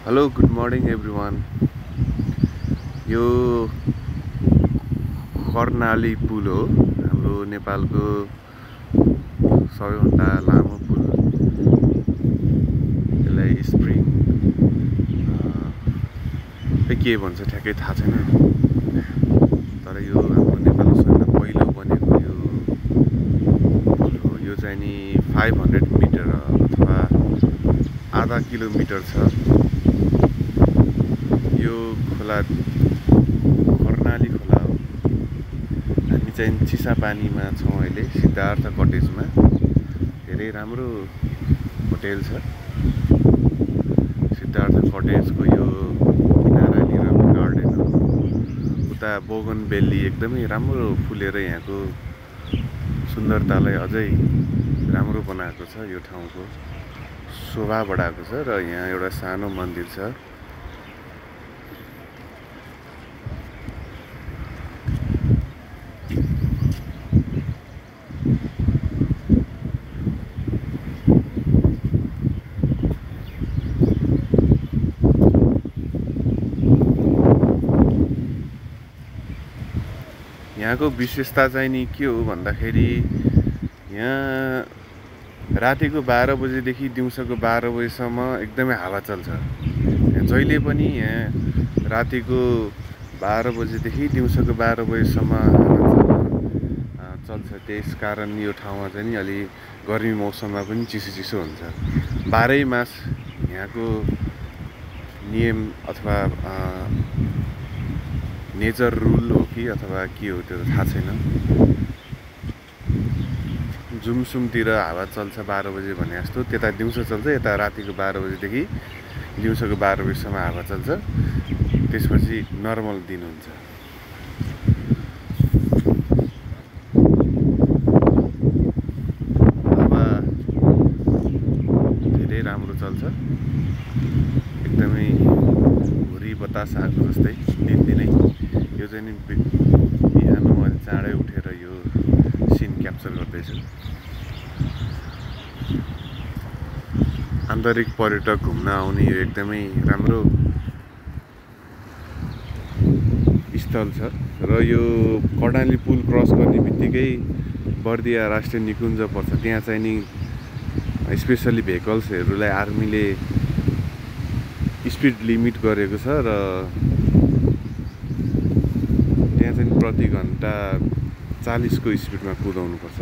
Hello good morning everyone. यो कर्णाली पुल हो, हाम्रो नेपालको सबैभन्दा लामो पुल। यसलाई स्प्रिङ के भन्छ ठ्याक्कै थाहा छैन, तर यो हाम्रो नेपालको सबैभन्दा पहिलो बनेको यो पुल हो। यो चाहिँ नि 500 मिटर अथवा आधा किलोमिटर छ। यो खोला कर्णाली खोला हो। हामी चाहिँ चिसापानीमा छौँ अहिले, सिद्धार्थ कटेजमा। धेरै राम्रो होटेल छ सिद्धार्थ कटेजको। यो किनारानिर गार्डन हो, उता बोगनबेली एकदमै राम्रो फुलेर यहाँको सुन्दरतालाई अझै राम्रो बनाएको छ। यो ठाउँको शोभा बढाएको छ र यहाँ एउटा सानो मन्दिर छ। यहाँको विशेषता चाहिँ नि के हो भन्दाखेरि, यहाँ रातिको 12 बजेदेखि दिउँसोको 12 बजेसम्म एकदमै हावा चल्छ। जहिले पनि यहाँ रातिको 12 बजेदेखि दिउँसोको 12 बजेसम्म हावा चल्छ। त्यस कारण यो ठाउँमा चाहिँ नि अलि गर्मी मौसममा पनि चिसो चिसो हुन्छ। 12 मास यहाँको नियम अथवा नेचर रुल हो कि अथवा के हो त्यो थाहा छैन। जुमसुमतिर हावा चल्छ 12 बजे भने जस्तो, त्यता दिउँसो चल्छ। यता रातिको 12 बजेदेखि दिउँसोको 12 बजेसम्म हावा चल्छ। त्यसपछि नर्मल दिन हुन्छ। हावा धेरै राम्रो चल्छ, एकदमै भुरी बतास आएको जस्तै दिनदिनै। यो चाहिँ नि बिहान मैले चाँडै उठेर यो सिन क्याप्चर गर्दैछु। आन्तरिक पर्यटक घुम्न आउने यो एकदमै राम्रो स्थल छ। र यो कर्णाली पुल क्रस गर्ने बित्तिकै बर्दिया राष्ट्रिय निकुञ्ज पर्छ। त्यहाँ चाहिँ नि स्पेसली भेहिकल्सहरूलाई आर्मीले स्पिड लिमिट गरेको छ र त्यहाँ चाहिँ प्रति घन्टा 40 को स्पिडमा कुदाउनुपर्छ।